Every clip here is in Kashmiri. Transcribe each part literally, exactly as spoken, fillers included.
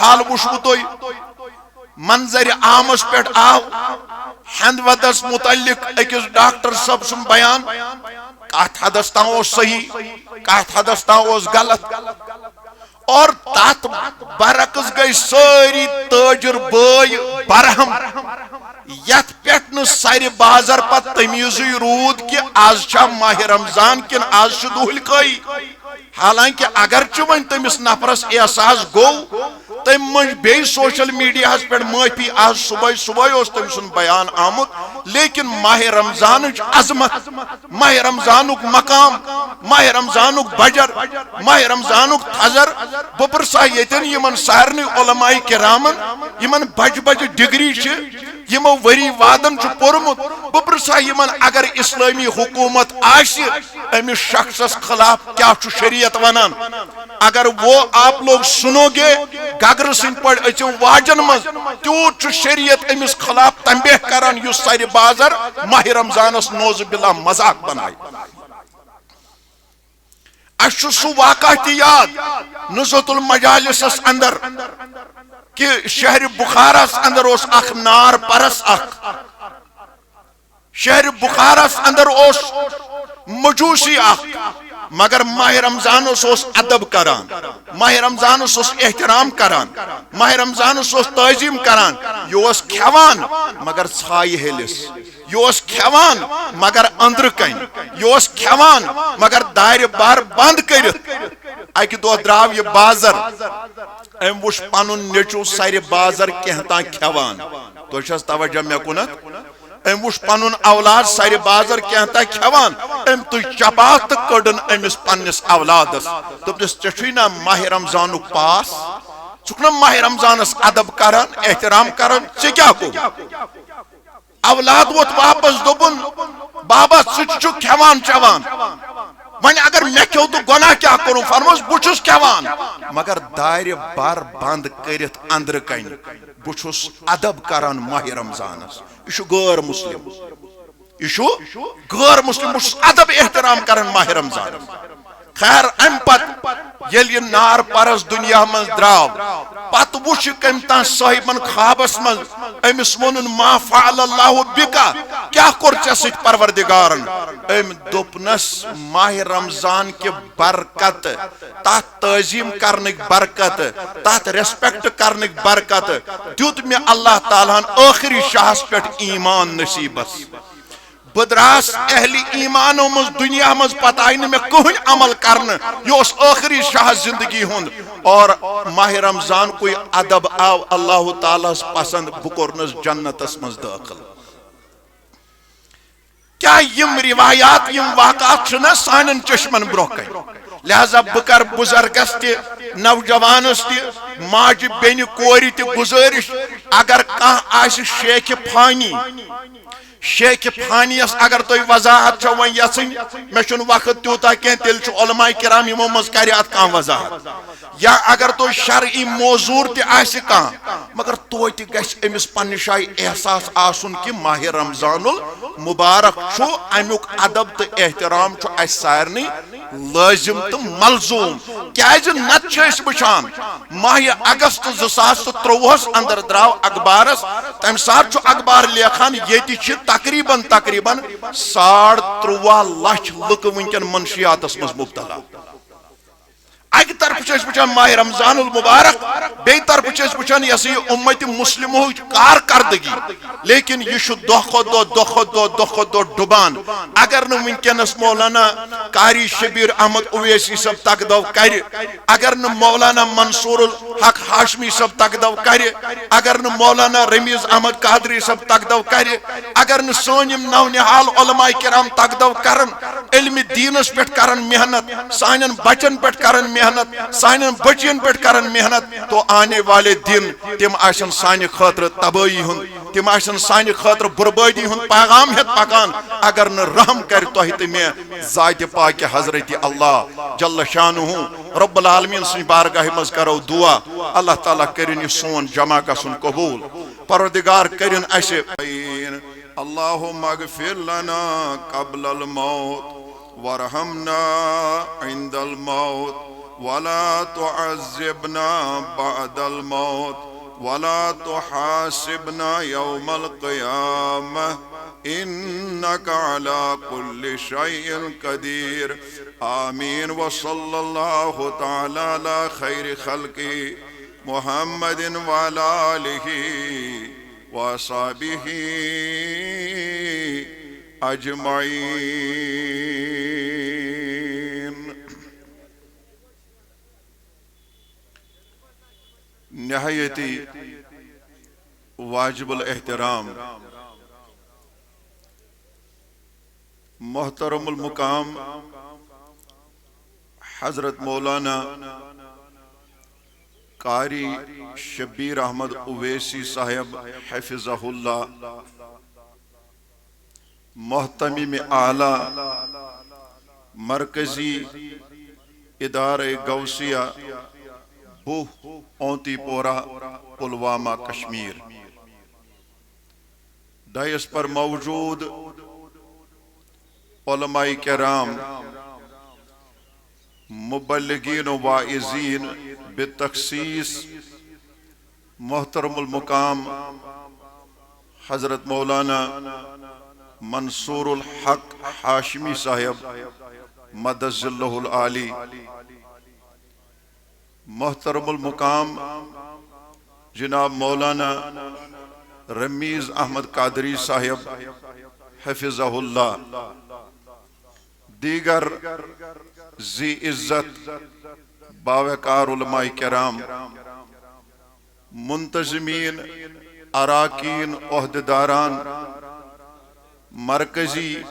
بہرحال وٕچھوٕ تُہۍ، منظر عامس پٮ۪ٹھ آو ہند ودس متعلق أکِس ڈاکٹر صٲب سُنٛد بیان، کتھ حدس تام اوس صحیح، کتھ حدس تام اوس غلط۔ اور تتھ برعکس گٔے سٲری تاجر بٲے برہم، یتھ پٮ۪ٹھ نہٕ سرِ بازر پتہٕ تمیٖزٕے روٗد کہِ از چھا ماہِ رمضان کِنہٕ از چھُ دُہلۍ کٲیی۔ حالانکہ اگرچہِ وۄنۍ تٔمِس نفرس احساس گوٚو، تٔمۍ مٔنٛج بیٚیہِ سوشل میڈیاہس پٮ۪ٹھ معٲفی۔ از صبحٲے صبحٲے اوس تٔمۍ سُنٛد بیان آمُت، لیکن ماہِ رمضانٕچ عظمت، ماہِ رمضانُک مقام، ماہِ رمضانُک بجر، ماہِ رمضانُک تھزر، بہٕ پرژھا ییٚتٮ۪ن یِمن سارنٕے علماء کرامن، یِمن بجہِ بجہِ ڈگری چھِ، یِمو ؤری وادن چھُ پوٚرمُت، بہٕ پرژھا یِمن، اگر اسلٲمی حکوٗمت آسہِ، أمِس شخصس خلاف کیٛاہ چھُ شریعت ونان؟ اگر وہ آپ لوگ سنو گے، گگرٕ سٕنٛدۍ پٲٹھۍ أژِو واجن منٛز، تیوٗت چھُ شریعت أمِس خلاف تنبیہ کران، یُس سرِ بازر ماہِ رمضانس نوز باللہ مذاق بنایہِ۔ اسہِ چھُ سُہ واقعہ تہِ یاد، نزہت المجالسس اندر، کہ شہر بخارس اندر اوس اکھ نار پرس اکھ۔ شہر بخارس اندر اوس مجوسی اکھ، مگر ماہِ رمضانس اوس ادب کران، ماہِ رمضانس اوس احترام کران، ماہِ رمضانس اوس تعظیم کران۔ یہِ اوس کھٮ۪وان، مگر ژھایہِ ہیٚلِس۔ یہِ اوس کھٮ۪وان، مگر أنٛدرٕ کنۍ۔ یہِ اوس کھٮ۪وان، مگر دارِ بار بنٛد کٔرِتھ۔ اکہِ دۄہ درٛاو یہِ بازر۔ أمۍ وُچھ پنُن نیٚچو سرِ بازر کینٛہہ تام کھٮ۪وان۔ تُہۍ چھِ حظ توجہ مےٚ کُنتھ؟ أمۍ وُچھ پنُن اولاد سرِ بازر کینٛہہ تام کھٮ۪وان۔ أمۍ تُج چپاتھ تہٕ کٔڈٕن أمِس پننِس اولادس۔ دوٚپنس، "ژےٚ چھُے نا ماہِ رمضانُک پاس؟ ژٕ چھُکھ نا ماہِ رمضانس ادب کران، احترام کران؟ ژےٚ کیٛاہ گوٚو؟" اولاد ووت واپس، دوٚپُن، "بابا، ژٕ تہِ چھُکھ کھٮ۪وان چٮ۪وان، وۄنۍ اگر مےٚ کھیوٚو تہٕ گۄناہ کیٛاہ کوٚرُم؟" فرموس، "بہٕ چھُس کھٮ۪وان، مگر دارِ بر بنٛد کٔرِتھ أنٛدرٕ کنہِ بہٕ چھُس ادب کران ماہِ رمضانس۔" یہِ چھُ غٲر مسلم، یہِ چھُ غٲر مسلم، بہٕ چھُس ادب احترام کران ماہِ رمضانس۔ خیر، امہِ پتہٕ ییٚلہِ یہِ نار پرس دُنیا منٛز درٛاو، پتہٕ وُچھ یہِ کٔمۍ تام صٲحبن خوابس منٛز، أمِس ووٚنُن، "ما فعل اللہ بکا، کیٛاہ کوٚر ژےٚ سۭتۍ پروردگارن؟" أمۍ دوٚپنس، "ماہِ رمضان کہِ برکت، تتھ تعظیم کرنٕکۍ برکت، تتھ ریسپیکٹ کرنٕکۍ برکت دیُت مےٚ اللہ تعالیٰ ہن ٲخری شاہس پٮ۪ٹھ ایمان نصیبس۔" بہٕ درٛاس اہلِ ایمانو منٛز، دُنیا منٛز، پتہٕ آیہِ نہٕ مےٚ کٕہٕنۍ عمل کرنہٕ۔ یہِ اوس ٲخری شاہ زندگی ہُنٛد۔ اور ماہِ رمضان کُے ادب آو اللہ تعالیٰ ہس پسند، بہٕ کوٚرنس جنتس منٛز دٲخل۔ کیٛاہ یِم روایات، یِم واقعات چھِنہ سانٮ۪ن چشمن برونٛہہ کنہِ؟ لہذا بہٕ کرٕ بُزرگس تہِ، نوجوانس تہِ، ماجہِ بیٚنہِ کورِ تہِ گُزٲرِش، اگر کانٛہہ آسہِ شیخ فانی، شیخ فانیس اگر تُہۍ وضاحت چھو وۄنۍ یژھٕنۍ، مےٚ چھُنہٕ وقت تیوٗتاہ کینٛہہ، تیٚلہِ چھُ علماء کرام یِمو منٛز کرِ اتھ کانٛہہ وضاحت۔ یا اگر تُہۍ شرعی معذوٗر تہِ آسہِ کانٛہہ، مگر توتہِ گژھِ أمِس پننہِ جایہِ احساس آسُن کہِ ماہِ رمضان المبارک چھُ، امیُک ادب تہٕ احترام چھُ اسہِ سارنٕے لٲزم تہٕ ملزوم۔ کیازِ نتہٕ چھِ أسۍ وٕچھان، ماہِ اگست زٕ ساس تہٕ ترٛۆوُہس اندر درٛاو اخبارس، تمہِ ساتہٕ چھُ اخبار لیکھان، ییٚتہِ چھِ تقریباً، تقریباً ساڑ ترٛۆوُہ لچھ لُکہٕ وٕنکیٚن منشیاتس منٛز مبتلا۔ اکہِ طرفہٕ چھِ أسۍ وٕچھان ماہِ رمضان المبارک، بیٚیہِ طرفہٕ چھِ أسۍ وٕچھان، یہِ ہسا یہِ اُمتِ مسلمہٕچ کارکردگی، لیکن یہِ چھُ دۄہ کھۄتہٕ دۄہ، دۄہ کھۄتہٕ دۄہ، دۄہ کھۄتہٕ دۄہ ڈُبان۔ اگر نہٕ وٕنکیٚنس مولانا قاری شبیر احمد اویسی صٲب تقدو کرِ، اگر نہٕ مولانا منصور الحق ہاشمی صٲب تقدو کرِ، اگر نہٕ مولانا رمیز احمد قادری صٲب تقدو کرِ، اگر نہٕ سٲنۍ یِم نونہال علماء کرام تقدو کرن، علمِ دیٖنس پٮ۪ٹھ کرن محنت، سانٮ۪ن بچن پٮ۪ٹھ کرن محنت، سانٮ۪ن بچین پٮ۪ٹھ کرن محنت، تو آنے والے دن تِم آسن سانہِ خٲطرٕ تبٲہی ہُنٛد، تِم آسن سانہِ خٲطرٕ بربٲدی ہُنٛد پیغام ہٮ۪تھ پکان۔ اگر نہٕ رحم کرِ تۄہہِ تہٕ مےٚ ذاتِ پاکہِ حضرت اللہ جل شانہ، رب العالمین سٕنٛزِ بارگاہہِ منٛز کرو دعا، اللہ تعالیٰ کٔرِن یہِ سون جمع گژھُن قبول۔ پروردگار کٔرِن اسہِ، اللهم اغفر لنا قبل الموت وارحمنا عند الموت ولا تعذبنا بعد الموت ولا تحاسبنا يوم القيامة إنك على كل شيء قدير. آمين. وصلى الله تعالى على خير خلقه محمد وعلى آله وأصحابه أجمعين. نہایتی واجب الاحترام محترم المقام حضرت مولانا قاری شبیر احمد اویسی صاحب حفظہ اللہ، مہتمم اعلیٰ مرکزی ادارہ غوثیہ، بُہ، اونتی پورہ، پلوامہ، کشمیر۔ ڈائس پر موجود علماء کرام، مبلغین و واعظین، بالتخصیص محترم المقام حضرت مولانا منصور الحق ہاشمی صاحب مد ظلہ العالی، محترم المقام جناب مولانا رمیز احمد قادری صاحب حفظہ اللہ، دیگر ذی عزت باوقار علماء کرام، منتظمین، اراکین، عہدیداران، مرکزی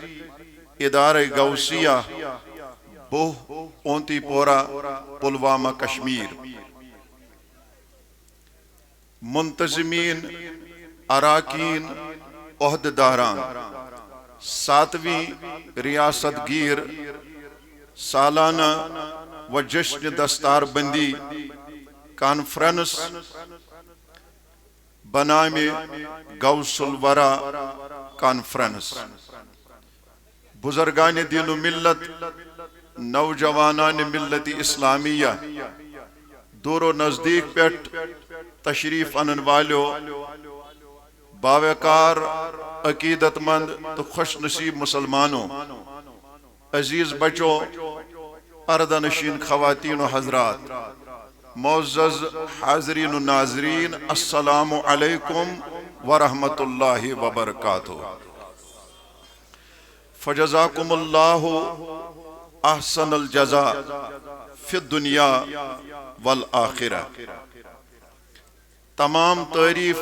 ادارہ غوثیہ، بُہ، اونتی پورہ، پلوامہ، کشمیر، منتظمین، اراکین، عہدیداران، ساتویں ریاست گیر سالانہ و جشن دستار بندی کانفرنس بنامِ غوث الورا کانفرنس، بزرگان دین و ملت، نوجوانان ملت اسلامیہ، دور و نزدیک پٮ۪ٹھ تشریف انن والیو، باوقار، عقیدت مند تو خوش نصیب مسلمانو، عزیز بچو، پردہ نشین خواتین و حضرات، معزز حاضرین و ناظرین، السلام علیکم ورحمۃ اللہ وبرکاتہ۔ فجزاکم اللہ احسن الجزا فی الدنیا والآخرہ۔ تمام تعریف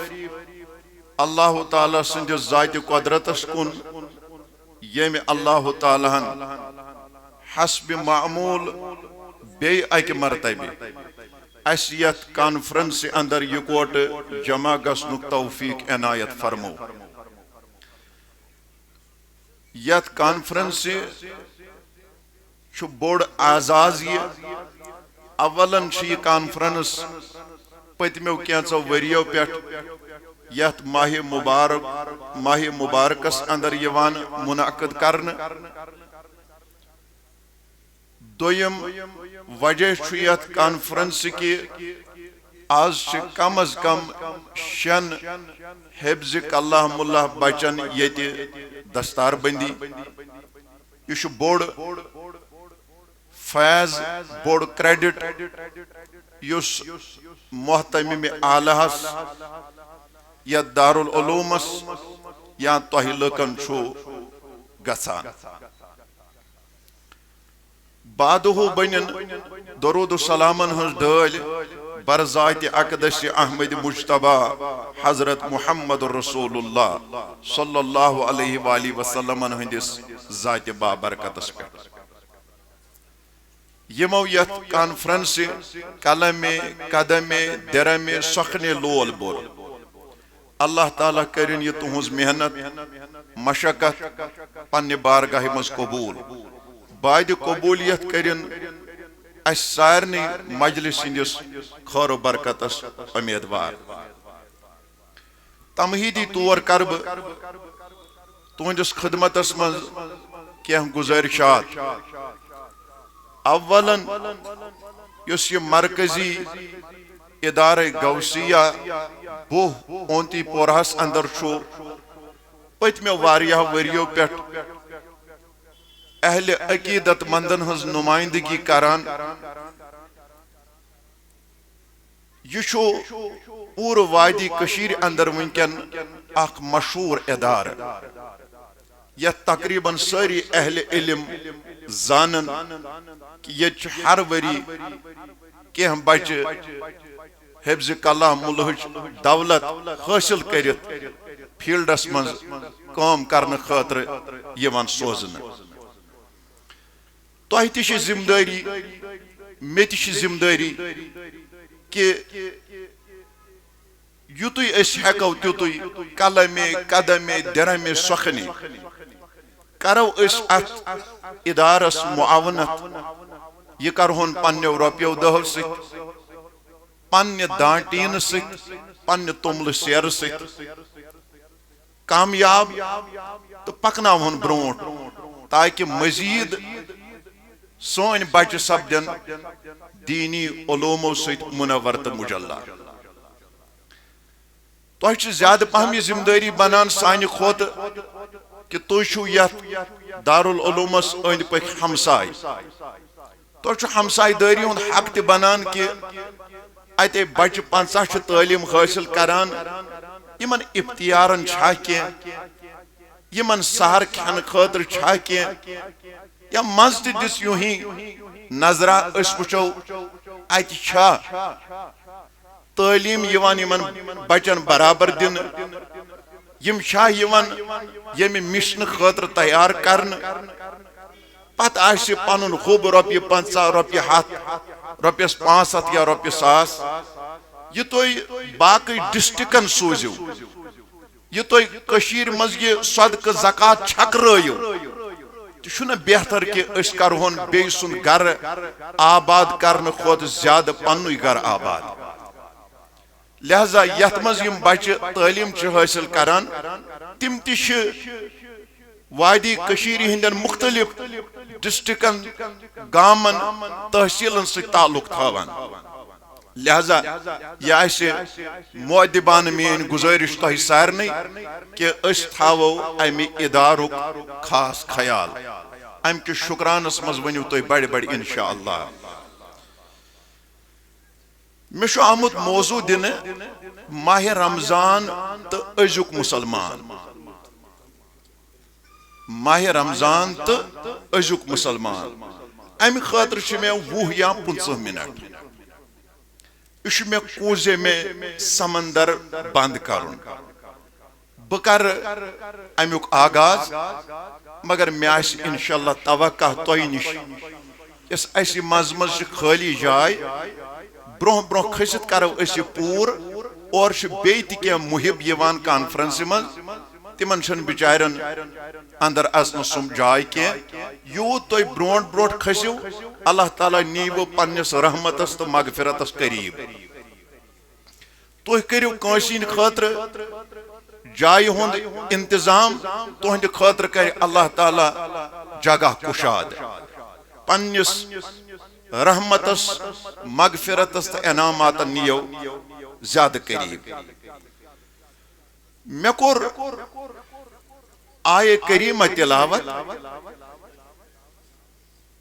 اللہ تعالیٰ سٕنٛدِس ذاتِ قۄدرتس کُن، ییٚمہِ اللہ تعالیٰ ہن حسبِ معمول بیٚیہِ اکہِ مرتبہِ اسہِ یتھ کانفرنسہِ اندر یکوٹہٕ جمع گژھنُک توفیق عنایت فرموو۔ یتھ کانفرنسہِ چھُ بوٚڑ اعزاز یہِ۔ اولن چھِ یہِ کانفرنس پٔتمیو کینٛژو ؤریو پٮ۪ٹھ یتھ ماہِ مبارک، ماہِ مبارکس اندر یِوان منعقد کرنہٕ۔ دوٚیِم وجہ چھُ یتھ کانفرنسہِ کہِ از چھِ کم از کم شٮ۪ن حفظِ کلام اللہ بچن ییٚتہِ دستار بندی۔ یہِ چھُ بوٚڑ فیض، بوٚڑ کریڈٹ یُس مہتمم اعلیٰ ہس یا دارالعلومس یا تۄہہِ لُکن چھُ گژھان۔ بعدہُ بنن درود و سلامن ہنز ڈٲلۍ برذاتِ اقدس احمد مجتبیٰ حضرت محمد رسول اللہ صلی اللہ علیہ وآلہ وسلمن ہندس ذاتِ بابرکتس پٮ۪ٹھ۔ یمو یتھ کانفرنسہِ قلمِ، قدمِ، درمِ، سخنِ لول بوٚر۔ اللہ تعالیٰ کٔرِن یہِ تُہنٛز محنت، مشقت پننہِ بارگاہہِ منٛز قبول۔ بعدِ قبولیت کٔرِن اسہِ سارنٕے مجلس ہٕنٛدِس خٲر و برکتس امیدوار۔ تمہیدی طور کرٕ بہٕ تُہنٛدِس خدمتس منٛز کینٛہہ گزٲرشات۔ اولن، یُس یہِ مرکزی ادارہ غوثیہ بوہ اونتی پورہس اندر چھُ پٔتمیو واریاہ ؤریو پٮ۪ٹھ اہل عقیدت مندن ہٕنٛز نمائندگی کران۔ یہِ چھُ پوٗرٕ وادی کٔشیٖرِ اندر وٕنکٮ۪ن اکھ مشہوٗر ادارٕ، یتھ تقریباً سٲری اہل علم زانن کہِ ییٚتہِ چھِ ہر ؤری کینٛہہ بچہِ حفظ کلام ملہٕچ دولت حٲصِل کٔرِتھ فیلڈس منٛز کٲم کرنہٕ خٲطرٕ یِوان سوزنہٕ۔ تۄہہِ تہِ چھِ ذمہٕ دٲری، مےٚ تہِ چھِ ذمہٕ دٲری کہِ یُتُے أسۍ ہٮ۪کو تیُتُے قلمے قدمے درمے سۄخنہِ کرو أسۍ اتھ ادارس معاونت۔ یہِ کرہون پننیو رۄپیو دہو سۭتۍ، پننہِ دانٹیٖنہٕ سۭتۍ، پننہِ توٚملہٕ سیرٕ سۭتۍ کامیاب تہٕ پکناوہون برونٛٹھ، تاکہ مزید سٲنۍ بچہِ سپدن دینی علومو سۭتۍ منور تہٕ مجلہ۔ تۄہہِ چھِ زیادٕ پہم یہِ ذمہٕ دٲری بنان سانہِ کھۄتہٕ کہِ تُہۍ چھِو یتھ دارالعلومس أنٛدۍ پٔکۍ ہمساے۔ تۄہہِ چھُ ہمسایہِ دٲری ہُنٛد حق تہِ بنان کہِ اتے بچہِ پنژاہ چھِ تعلیٖم حٲصِل کران، یِمن اختیارن چھا کینٛہہ، یِمن سحر کھٮ۪نہٕ خٲطرٕ چھا کینٛہہ، یا منٛزٕ تہِ دِژ یوٗہی نظرہ، أسۍ وٕچھو اتہِ چھا تعلیٖم یِوان یِمن بچن برابر دِنہٕ، یِم چھا یِوان ییٚمہِ مشنہٕ خٲطرٕ تیار کرنہٕ۔ پتہٕ آسہِ پنُن حُب رۄپیہِ پنژاہ، رۄپیہِ ہتھ، رۄپیس پانٛژھ ہتھ یا رۄپیہِ ساس، یہِ تُہۍ باقٕے ڈسٹرکن سوٗزِو، یہِ تُہۍ کٔشیٖرِ منٛز یہِ صدقہٕ زکوٰۃ چھکرٲیِو، تہِ چھُنہٕ بہتر کہِ أسۍ کرہون بیٚیہِ سُنٛد گرٕ آباد کرنہٕ کھۄتہٕ زیادٕ پننُے گرٕ آباد؟ لہذا یتھ منٛز یِم بچہِ تعلیٖم چھِ حٲصِل کران، تِم تہِ چھِ وادی کٔشیٖرِ ہٕنٛدٮ۪ن مُختٔلِف ڈسٹرکن، گامن، تحصیلن سۭتۍ تعلق تھاوان۔ لہذا یہِ آسہِ مؤدبانہٕ میٲنۍ گُزٲرِش تۄہہِ سارنٕے کہِ أسۍ تھاوو امہِ ادارُک خاص خیال۔ امہِ کِس شُکرانس منٛز ؤنِو تُہۍ بڑِ بڑِ انشاءاللہ۔ مےٚ چھُ آمُت موضوع دِنہٕ ماہِ رمضان تہٕ أزیُک مُسلمان۔ ماہِ رمضان تہٕ أزیُک مُسلمان۔ اَمہِ خٲطرٕ چھِ مےٚ وُہ یا پٕنٛژٕہ مِنٹ۔ یہِ چھُ مےٚ کوٗزے مےٚ سمندر بنٛد کرُن۔ بہٕ کرٕ امیُک آغاز، مگر مےٚ آسہِ انشاءاللہ توقع تۄہہِ نِش، یۄس اسہِ منٛزٕ منٛزٕ چھِ خٲلی جاے، برونٛہہ برونٛہہ کھٔسِتھ کرو أسۍ یہِ پوٗرٕ۔ اورٕ چھِ بیٚیہِ تہِ کینٛہہ محب یِوان کانفرنسہِ منٛز، تِمن چھنہٕ بچارٮ۪ن اندر اژنس سُم جاے کینٛہہ۔ یوٗت تُہۍ برونٛٹھ برونٛٹھ کھٔسِو، اللہ تعالیٰ نیٖوٕ پننِس رحمتس تہٕ مغفرتس قریب۔ تُہۍ کٔرِو کٲنٛسہِ ہٕنٛدِ خٲطرٕ جایہِ ہُنٛد انتظام، تُہنٛدِ خٲطرٕ کرِ اللہ تعالیٰ جگہ کُشاد۔ پننِس رحمتس، مغفرتس تہٕ انعاماتن نِیو زیادٕ قریب۔ مےٚ کوٚر آیہِ کریمہ تلاوت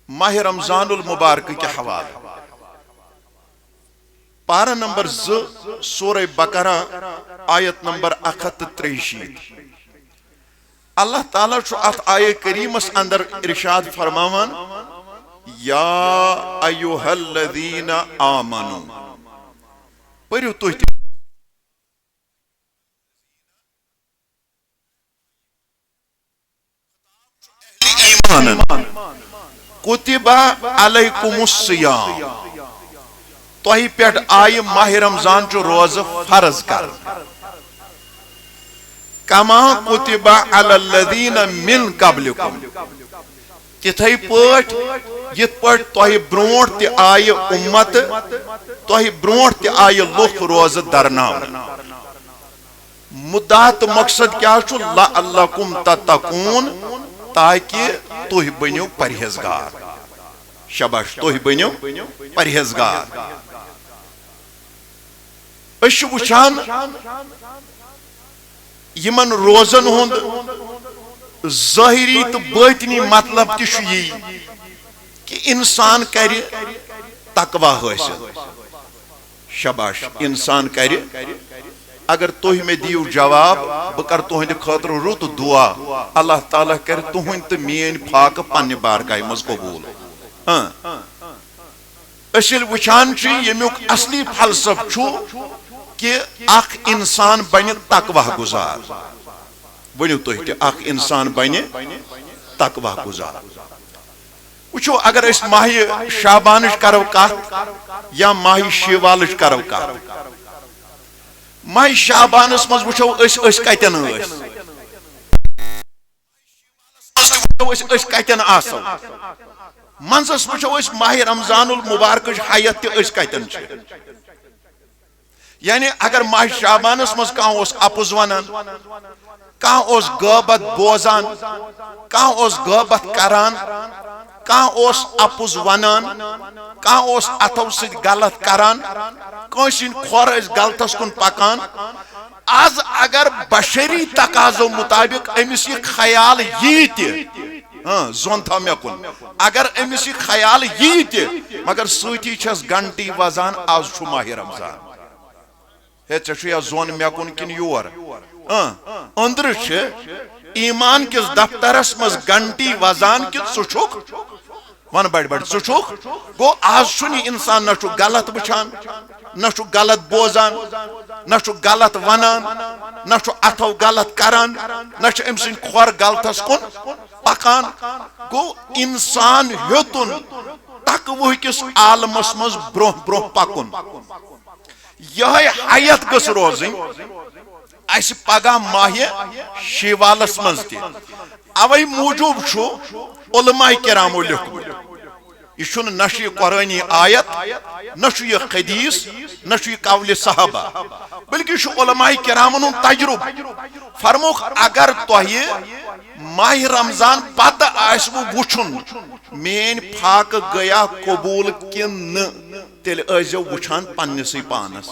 ماہِ رمضان المبارک کہِ حوالہٕ۔ پارہ نمبر زٕ، سورہ بقرہ، آیت نمبر اکھ ہتھ تہٕ ترٛیہِ شیٖتھ۔ اللہ تعالیٰ چھُ اتھ آیہِ کریمس اندر ارشاد فرماوان، یا ایھا الذین آمنو، پٔرِو تُہۍ تہِ۔ ایمانن۔ کتب علیکم الصیام۔ تۄہہِ پٮ۪ٹھ آیہِ ماہِ رمضان چہِ روزٕ فرض کرنہٕ۔ کما کتب علی الذین من قبلکم۔ تِتھے پٲٹھۍ یِتھ پٲٹھۍ تۄہہِ برونٛٹھ تہِ آیہِ اُمت، تۄہہِ برونٛٹھ تہِ آیہِ لُکھ روزٕ درناونہٕ۔ مُدعا تہٕ مقصد کیٛاہ چھُ؟ لعلکم تتقون، تاکہِ تُہۍ بٔنِو پرہیزگار۔ شاباش، تُہۍ بٔنِو پرہیزگار۔ أسۍ چھِ وٕچھان، یِمن روزن ہُنٛد ظٲہری تہٕ باطنی مطلب تہِ چھُ یی کہِ انسان کرِ تقوی حٲصِل۔ شاباش، انسان کرِ۔ اگر تُہۍ مےٚ دِیِو جواب، بہٕ کرٕ تُہنٛدِ خٲطرٕ رُت دُعا، اللہ تعالیٰ کرِ تُہنٛدۍ تہٕ میٲنۍ فاقہٕ پننہِ بارگاہہِ منٛز قبوٗل۔ ہاں۔ أسۍ ییٚلہِ وٕچھان چھِ، ییٚمیُک اصلی فلسفہٕ چھُ کہِ اکھ انسان بنہِ تقوی گُزار۔ ؤنِو تُہۍ تہِ، اکھ انسان بنہِ تقوی گُزار۔ وٕچھو، اگر أسۍ ماہِ شعبانٕچ کرو کتھ یا ماہِ شیوالٕچ کرو کتھ، ماہِ شعبانس منٛز وٕچھو أسۍ، أسۍ کتٮ۪ن ٲسۍ؟ وٕچھو أسۍ، أسۍ کتٮ۪ن آسو؟ منٛزس وٕچھو أسۍ ماہِ رمضان المبارکٕچ حیت تہِ، أسۍ کتٮ۪ن چھِ؟ یعنی اگر ماہِ شعبانس منٛز کانٛہہ اوس اپُز ونان، کانٛہہ اوس غٲبت بوزان، کانٛہہ اوس غٲبت کران، کانٛہہ اوس اپُز ونان، کانٛہہ اوس اتھو سۭتۍ غلط کران، کٲنٛسہِ ہٕنٛدۍ کھۄر ٲسۍ غلطس کُن پکان۔ از اگر بشری تقاضو مطابق أمِس یہِ خیال یی تہِ، ہاں، زون تھاو مےٚ کُن۔ اگر أمِس یہِ خیال یی تہِ، مگر سۭتی چھس گنٹی وزان، از چھُ ماہِ رمضان۔ ہے، ژےٚ چھُ یا زون مےٚ کُن کِنہٕ یور؟ اۭں، أنٛدرٕ چھِ ایمان کِس دفترس منٛز گنٹی وزان کہِ ژٕ چھُکھ، وَن بڑِ بڑِ، ژٕ چھُکھ۔ گوٚو، از چھُنہٕ یہِ انسان نہ چھُ غلط وٕچھان، نہ چھُ غلط بوزان، نہ چھُ غلط ونان، نہ چھُ اتھو غلط کران، نہ چھُ أمۍ سٕنٛدۍ کھۄر غلطس کُن پکان۔ گوٚو، انسان ہیوٚتُن تقوی کِس عالمس منٛز برونٛہہ برونٛہہ پکُن۔ یہے حیت گٔژھ روزٕنۍ اسہِ پگاہ ماہِ شیوالس منٛز تہِ۔ اوے موٗجوٗب چھُ علماء کرامو لیوٚکھمُت۔ یہِ چھُنہٕ نہ چھُ یہِ قرآنی آیت، نہ چھُ یہِ حدیث، نہ چھُ یہِ قول صحابہ، بلکہِ یہِ چھُ علماء کرامن ہُنٛد تجربہٕ۔ فرموکھ، اگر تۄہہِ ماہِ رمضان پتہٕ آسِوٕ وُچھُن، میٲنۍ فاقہٕ گٔیا قبوٗل کِنہٕ نہٕ، تیٚلہِ ٲسۍزیو وٕچھان پننِسٕے پانس۔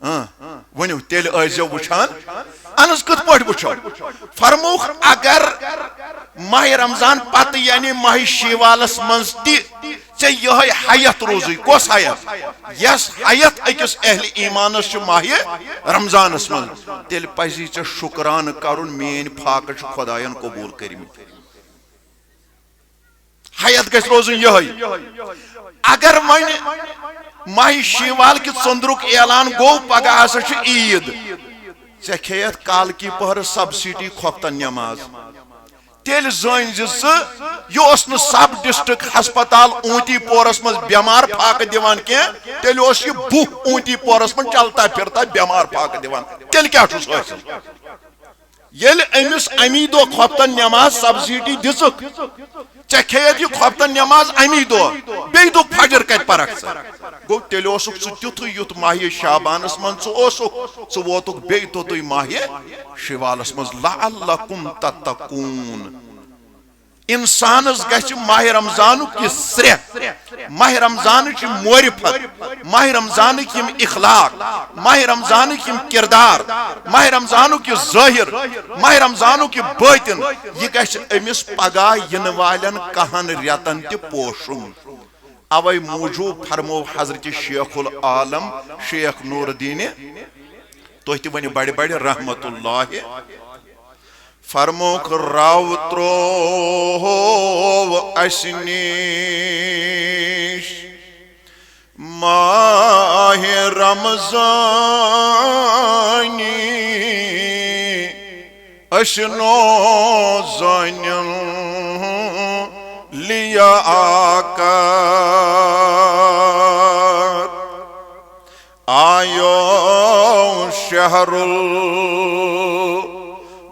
اۭں، ؤنِو، تیٚلہِ ٲسۍزیو وٕچھان۔ اہن حظ، کِتھ پٲٹھۍ وٕچھو؟ فرمووُکھ، اگر ماہِ رمضان پتہٕ، یعنی ماہِ شیوالس منٛز تہِ ژےٚ یِہوٚے حیت روٗزٕے، کۄس حیت؟ یۄس حیت أکِس اہلِ ایمانس چھِ ماہِ رمضانس منٛز، تیٚلہِ پزی ژےٚ شُکرانہٕ کرُن، میٲنۍ فاقہٕ چھِ خۄداین قبوٗل کٔرمٕتۍ۔ حیت گژھِ روزُن یِہوٚے۔ اگر وۄنۍ ماہِ شیوال کہِ ژٔنٛدرُک اعلان گوٚو، پگاہ ہسا چھِ عیٖد، ژےٚ کھیٚیَتھ کالکی پٔہرٕ سبسڈی خۄفتن نٮ۪ماز، تیٚلہِ زٲنۍ زِ ژٕ، یہِ اوس نہٕ سب ڈسٹرکٹ ہسپتال اونتی پورس منٛز بٮ۪مار فاقہٕ دِوان کینٛہہ، تیٚلہِ اوس یہِ بُہ اونتی پورس منٛز چلتا پھرتا بٮ۪مار فاقہٕ دِوان۔ تیٚلہِ کیٛاہ چھُس حٲصِل؟ ییٚلہِ أمِس اَمی دۄہ خۄفتن نٮ۪ماز سبسڈی دِژٕکھ، ژےٚ کھیٚیَتھ یہِ خۄفتن نٮ۪ماز اَمی دۄہ، بیٚیہِ دۄہ فجر کَتہِ پَرَکھ ژٕ؟ گوٚو، تیٚلہِ اوسُکھ ژٕ تیُتھُے، یُتھ ماہِ شعبانَس منٛز ژٕ اوسُکھ، ژٕ ووتُکھ بیٚیہِ توٚتُے ماہِ شوالَس منٛز۔ لعلکم تتقون۔ انسانس گژھِ ماہِ رمضانُک یہِ سرٛیٚہہ، ماہِ رمضانٕچ یہِ معرفت، ماہِ رمضانٕکۍ یِم اخلاق، ماہِ رمضانٕکۍ یِم کردار، ماہِ رمضانُک یہِ ظٲہر، ماہِ رمضانُک یہِ باطن، یہِ گژھِ أمِس پگاہ یِنہٕ والٮ۪ن کہن رٮ۪تن تہِ پوشُن۔ اوے موٗجوٗب فرموو حضرت شیخ العالم شیخ نور الدین، تُہۍ تہِ ؤنِو بڑِ بڑِ، رحمت اللہ۔ فرمووُکھ، رب ترٛوو اسہِ نِش ماہِ رمضانی، أسۍ نوزٲنٮ۪ن لیاقت۔ آیو شہر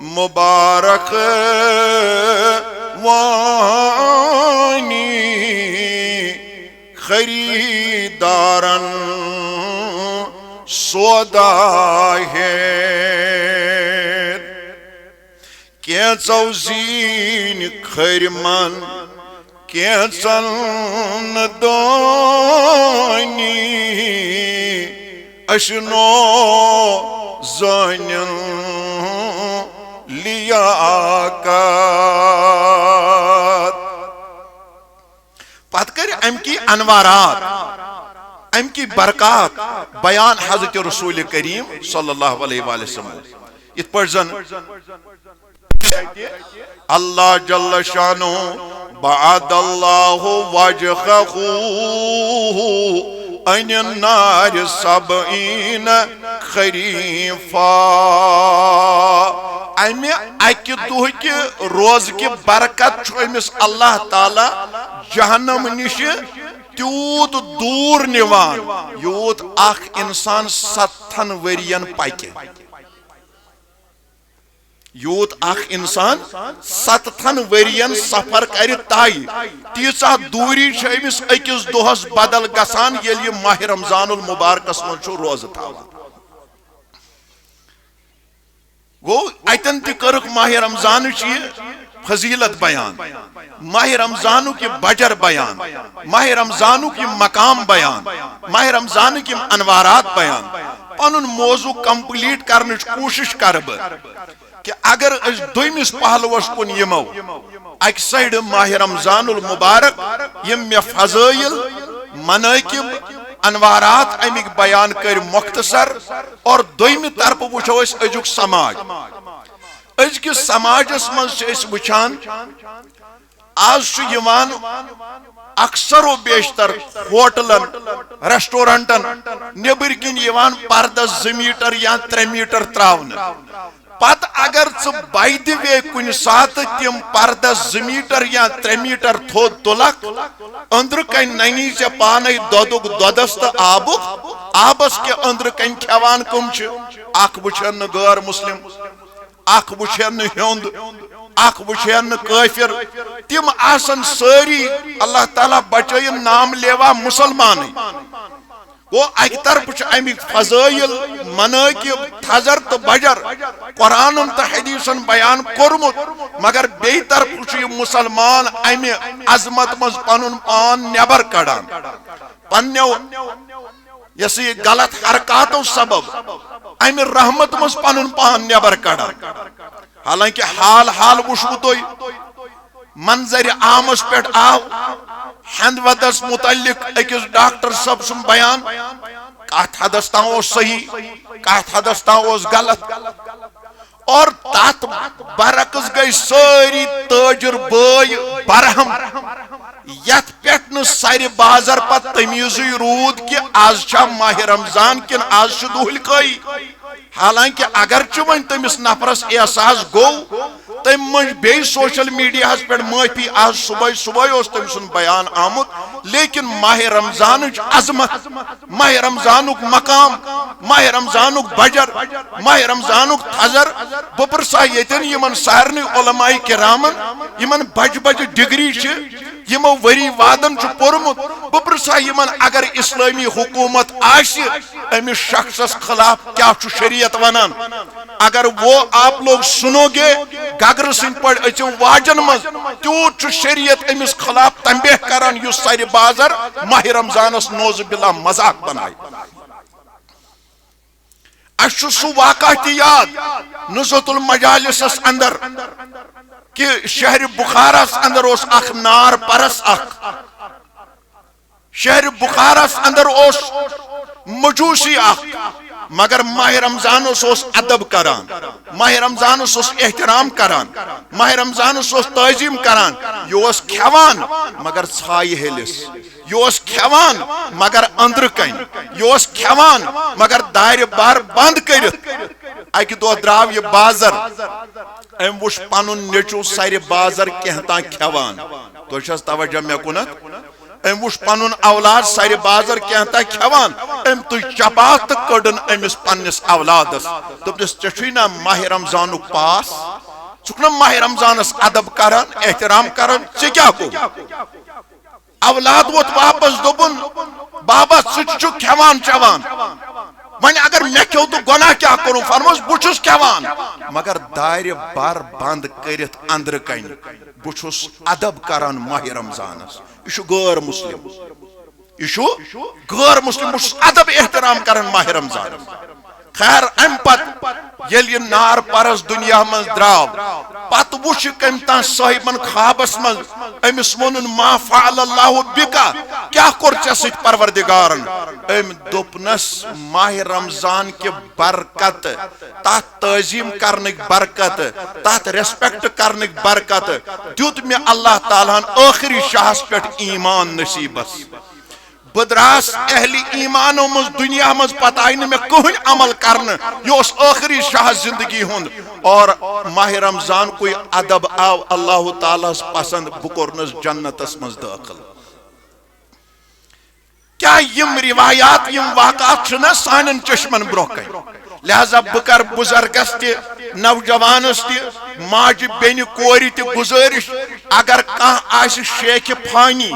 المبارک وانی، خریدارن سودا ہیتھ۔ کینٛژو زیٖنۍ کھٔرۍ من، کینٛژن دٲنی أسۍ نو زٲنِن لیاقت۔ پتہٕ کٔرۍ امہِ کی انوارات، امہِ کی برکات بیان حضرت رسول کریم صلی اللہ علیہ وآلہ وسلم۔ یتھ پٲٹھۍ زن اللہ جل شانہ، بعد اللہ وجهه عن النار سبعین خریفا۔ امہِ اکہِ دۄہکہِ روزکہِ برکت چھُ أمِس اللہ تعالیٰ جہنم نِشہِ تیوٗت دوٗر نِوان، یوٗت اکھ انسان ستتھن ؤرین پکہِ۔ یوٗت اکھ انسان ستتھن ؤرین سفر کرِ طے، تیٖژاہ دوٗری چھِ أمِس أکِس دۄہس بدل گژھان، ییٚلہِ یہِ ماہ رمضان المبارکس منٛز چھُ روزٕ تھاوان۔ گوٚو، اتٮ۪ن تہِ کٔرٕکھ ماہ رمضانٕچ یہِ فضیلت بیان، ماہ رمضانُک یہِ بجر بیان، ماہ رمضانُک یہِ مقام بیان، ماہ رمضانٕکۍ یِم انوارات بیان۔ پنُن موضوع complete کرنٕچ کوٗشش کرٕ بہٕ۔ کہ اگر أسۍ دوٚیمِس پہلوس کُن یِمو، اکہِ سایڈٕ ماہ رمضان المبارک، یِم مےٚ فضائل، مناقب، انوارات اَمِکۍ بیان کٔرۍ مختصر، اور دوٚیمہِ طرفہٕ وٕچھو أسۍ أزیُک سماج۔ أزکِس سماجس منٛز چھِ أسۍ وٕچھان، آز چھُ یِوان اکثر و بیشتر ہوٹلن، ریسٹورنٹن نیبر کِنۍ یِوان پردس زٕ میٹر یا ترٛےٚ میٹر تراونہٕ۔ پتہٕ اگر ژٕ by the way کُنہِ ساتہٕ تِم پردس زٕ میٹر یا ترٛےٚ میٹر تھوٚد تُلکھ، أنٛدرٕ کنہِ ننی ژےٚ پانے دۄدُک دۄدس تہٕ آبُک آبس، کہِ أنٛدرٕ کنہِ کھٮ۪وان کٕم چھِ؟ اکھ وٕچھن نہٕ غٲر مسلم، اکھ وٕچھن نہٕ ہیوٚنٛد، اکھ وٕچھن نہٕ کٲفر۔ تِم آسن سٲری، اللہ تعالیٰ بچٲیِن، نام لیوا مسلمانٕے۔ گوٚو، اکہِ طرفہٕ چھُ اَمِکۍ فضٲیل، منٲقب، تھزر تہٕ بجر قرآنن تہٕ حدیثن بیان کوٚرمُت، مگر بیٚیہِ طرفہٕ چھُ یہِ مسلمان اَمہِ عظمت منٛز پنُن پان نٮ۪بر کڑان۔ پننیو یۄس یہِ غلط حرکاتو سبب امہِ رحمت منٛز پنُن پان نٮ۪بر کڑان۔ حالانکہ حال حال وٕچھوٕ تۄہہِ، منظر عامس پٮ۪ٹھ آو ہند ودس متعلق أکِس ڈاکٹر صٲب سُنٛد بیان، کتھ حدس تام اوس صحیح، کتھ حدس تام اوس غلط۔ اور تتھ برعکس گٔے سٲری تاجر بٲے برہم۔ یتھ پٮ۪ٹھ نہٕ سرِ بازر پتہٕ تمیٖزٕے روٗد کہِ از چھا ماہ رمضان کِنہٕ از چھُ دُہلۍ کٲیی۔ حالانکہ اگرچہِ وۄنۍ تٔمِس نفرس احساس گوٚو، تٔمۍ مٔنٛج بیٚیہِ سوشل میڈیاہس پٮ۪ٹھ معٲفی، از صبحٲے صبحٲے اوس تٔمۍ سُنٛد بیان آمُت، لیکن ماہ رمضانٕچ عظمت، ماہ رمضانُک مقام، ماہ رمضانُک بجر، ماہ رمضانُک تھزر۔ بہٕ پرژھا ییٚتٮ۪ن یِمن سارنٕے علماء کرامن، یِمن بجہِ بجہِ ڈگری چھِ، یِمو ؤری وادن چھُ پوٚرمُت، بہٕ پرژھا یِمن، اگر اسلٲمی حکوٗمت آسہِ، أمِس شخصس خلاف کیٛاہ چھُ شریعت ونان؟ اگر وہ آپ لوگ سنو گے، گگرٕ سٕنٛدۍ پٲٹھۍ أژِو واجن منٛز، تیوٗت چھُ شریعت أمِس خلاف تنبیہ کران، یُس سرِ بازر ماہ رمضانس نوز باللہ مذاق بنایہِ۔ اسہِ چھُ سُہ واقعہ تہِ یاد نزہت المجالسس اندر، کہ شہر بخارس اندر اوس اکھ نار پرس اکھ، شہر بخارس اندر اوس مجوسی اکھ، مگر ماہ رمضانس اوس ادب کران، ماہ رمضانس اوس احترام کران، ماہ رمضانس اوس تعظیم کران۔ یہِ اوس کھٮ۪وان مگر ژھایہِ ہیلِس، یہِ اوس کھٮ۪وان مگر أنٛدرٕ کنۍ، یہِ اوس کھٮ۪وان مگر دارِ بار بنٛد کٔرِتھ۔ اکہِ دۄہ درٛاو یہِ بازر، أمۍ وُچھ پنُن نیٚچو سرِ بازر کینٛہہ تام کھٮ۪وان۔ تُہۍ چھِ حظ توجہ مےٚ کُنتھ؟ أمۍ وُچھ پنُن اولاد سرِ بازر کینٛہہ تام کھٮ۪وان، أمۍ تُج چپاتھ تہٕ کٔڈٕن أمِس پننِس اولادس۔ دوٚپنس، "ژےٚ چھُے نا ماہ رمضانُک پاس؟ ژٕ چھُکھ نا ماہ رمضانس ادب کران، احترام کران؟ ژےٚ کیٛاہ گوٚو؟" اولاد ووت واپس، دوٚپُن، "بابا، ژٕ تہِ چھُکھ کھٮ۪وان چٮ۪وان، وۄنۍ اگر مےٚ کھیوٚو تہٕ گۄناہ کیٛاہ کوٚرُم؟ فرموس، بہٕ چھُس کھٮ۪وان، مگر دارِ بر بنٛد کٔرِتھ أنٛدرٕ کنہِ۔ بہٕ چھُس ادب کران ماہِ رمضانس۔ یہِ چھُ غٲر مسلم۔ یہِ چھُ غٲر مسلم۔ بہٕ چھُس ادب احترام کران ماہِ رمضانس۔ خیر، امہِ پتہٕ ییٚلہِ یہِ نار پرس دُنیا منٛز درٛاو، پتہٕ وُچھ یہِ کٔمۍ تام صٲحبن خوابس منٛز، أمِس ووٚنُن، "ما فعل اللہ بک"، کیٛاہ کوٚر ژےٚ سۭتۍ پروردگارن؟ أمۍ دوٚپنس، ماہِ رمضان کہِ برکت، تتھ تعظیم کرنٕکۍ برکت، تتھ respect کرنٕکۍ برکت دیُت مےٚ اللہ تعالیٰ ہن ٲخری شاہس پٮ۪ٹھ ایمان نصیبس۔ بہٕ دراس اہل ایمانو منٛز، دنیا منٛز پتہٕ آیہِ نہٕ مےٚ کٕہٕنۍ عمل کرنہٕ۔ یہِ اوس ٲخری شاہ زندگی ہُنٛد۔ اور ماہِ رمضان کُے ادب آو اللہ تعالیٰ ہس پسند، بہٕ کوٚرنس جنتس منٛز دٲخل۔ کیا یم روایات، یم واقعات چھِ نہ سانٮ۪ن چشمن برونٛہہ کنہِ؟ لہذا بہٕ کرٕ بزرگس تہِ، نوجوانس تہِ، ماجہِ بیٚنہِ کورِ تہِ گزٲرش، اگر کانٛہہ آسہِ شیخ فانی،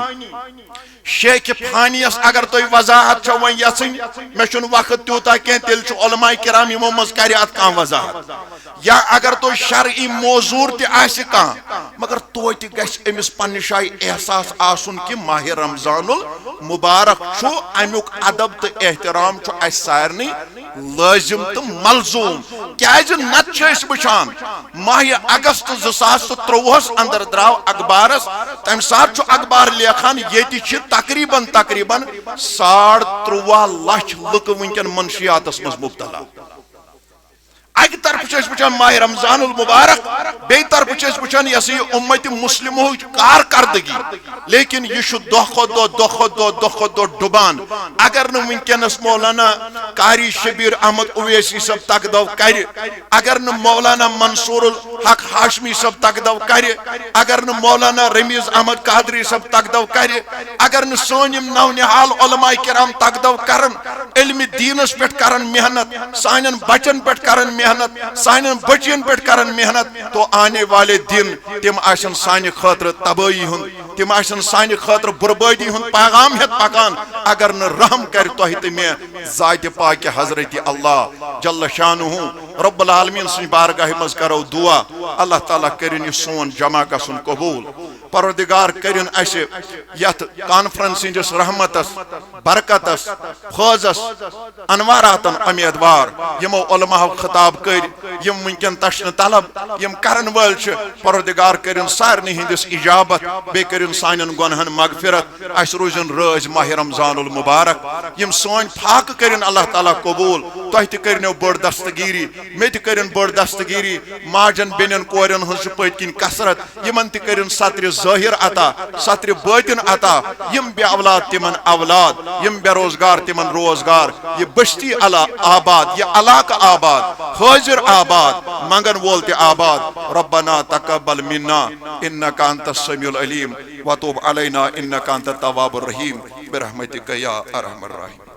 شیخ فانیس اگر تُہۍ وضاحت چھو وۄنۍ یژھٕنۍ، مےٚ چھُنہٕ وقت تیوٗتاہ کینٛہہ، تیٚلہِ چھُ علماء کرام یِمو منٛز کرِ اتھ کانٛہہ وضاحت۔ یا اگر تُہۍ شرعی معذور تہِ آسہِ کانٛہہ، مگر توتہِ گژھِ أمِس پننہِ جایہِ احساس آسُن کہِ ماہِ رمضان المبارک چھُ، امیُک ادب تہٕ احترام چھُ اسہِ سارنٕے لٲزم تہٕ ملزوم۔ کیازِ نتہٕ چھِ أسۍ وٕچھان، ماہِ اگست زٕ ساس تہٕ ترٛۆوُہس اندر درٛاو اخبارس، تمہِ ساتہٕ چھُ اخبار لیکھان، ییٚتہِ چھِ تقریباً، تقریباً ساڑ ترٛۆوُہ لچھ لُکہٕ وٕنکٮ۪ن منشیاتس منٛز مبتلا۔ اکہِ طرفہٕ چھِ أسۍ وٕچھان ماہِ رمضان المبارک، بیٚیہِ طرفہٕ چھِ أسۍ وٕچھان یہِ ہسا یہِ امت مسلمہٕچ کارکردگی، لیکن یہِ چھُ دۄہ کھۄتہٕ دۄہ، دۄہ کھۄتہٕ دۄہ، دۄہ کھۄتہٕ دۄہ ڈُبان۔ اگر نہٕ وٕنکیٚنس مولانا قاری شبیر احمد اویسی صٲب تقدو کرِ، اگر نہٕ مولانا منصور الحق ہاشمی صٲب تقدو کرِ، اگر نہٕ مولانا رمیز احمد قادری صٲب تقدو کرِ، اگر نہٕ سٲنۍ یِم نونہال علماء کرام تقدو کرن، علم دینس پٮ۪ٹھ کرن محنت، سانٮ۪ن بچن پٮ۪ٹھ کرن محنت، سانٮ۪ن بچین پٮ۪ٹھ کرن محنت، تو آنے والے دن تِم آسن سانہِ خٲطرٕ تبٲہی ہُنٛد، تِم آسن سانہِ خٲطرٕ بربٲدی ہُنٛد پیغام ہٮ۪تھ پکان۔ اگر نہٕ رحم کرِ تۄہہِ تہٕ مےٚ ذاتِ پاکہِ حضرت اللہ جل شانہ، رب العالمین سٕنٛزِ بارگاہہِ منٛز کرو دعا، اللہ تعالیٰ کٔرِن یہِ سون جمع گژھُن قبول۔ پروردگار کٔرِن اسہِ یتھ کانفرنس ہٕنٛدِس رحمتس، برکتس، فٲضس، انواراتن امیدوار۔ یِمو علماء خطاب کٔرۍ، یِم وٕنکٮ۪ن تشنہٕ طلب، یِم کرن وٲلۍ چھِ، پروردگار کٔرِن سارنٕے ہٕنٛدِس اجابت، بیٚیہِ کٔرِن سانٮ۪ن گۄنہن مغفرت۔ اسہِ روٗزِن رٲضۍ ماہِ رمضان المبارک۔ یِم سٲنۍ فاقہٕ کٔرِن اللہ تعالیٰ قبول۔ تۄہہِ تہِ کٔرِنو بٔڑ دستگیٖری، مےٚ تہِ کٔرِن بٔڑ دستگیٖری۔ ماجن بیٚنٮ۪ن کورٮ۪ن ہٕنٛز چھِ پٔتۍ کِنۍ کثرت، یِمن تہِ کٔرِن سترِ ظٲہر عطا، سترِ بٲطِن عطا۔ یِم بے اولاد تِمن اولاد، یِم بے روزگار تِمن روزگار۔ یہِ بستی علا-، آباد، یہِ علاقہٕ آباد، حٲضِر آباد، منگن وول تہِ آباد۔ ربنا تقبل منا انک انت السمیع العلیم وتب علینا انک انت التواب الرحیم برحمتک یا ارحم الراحمین۔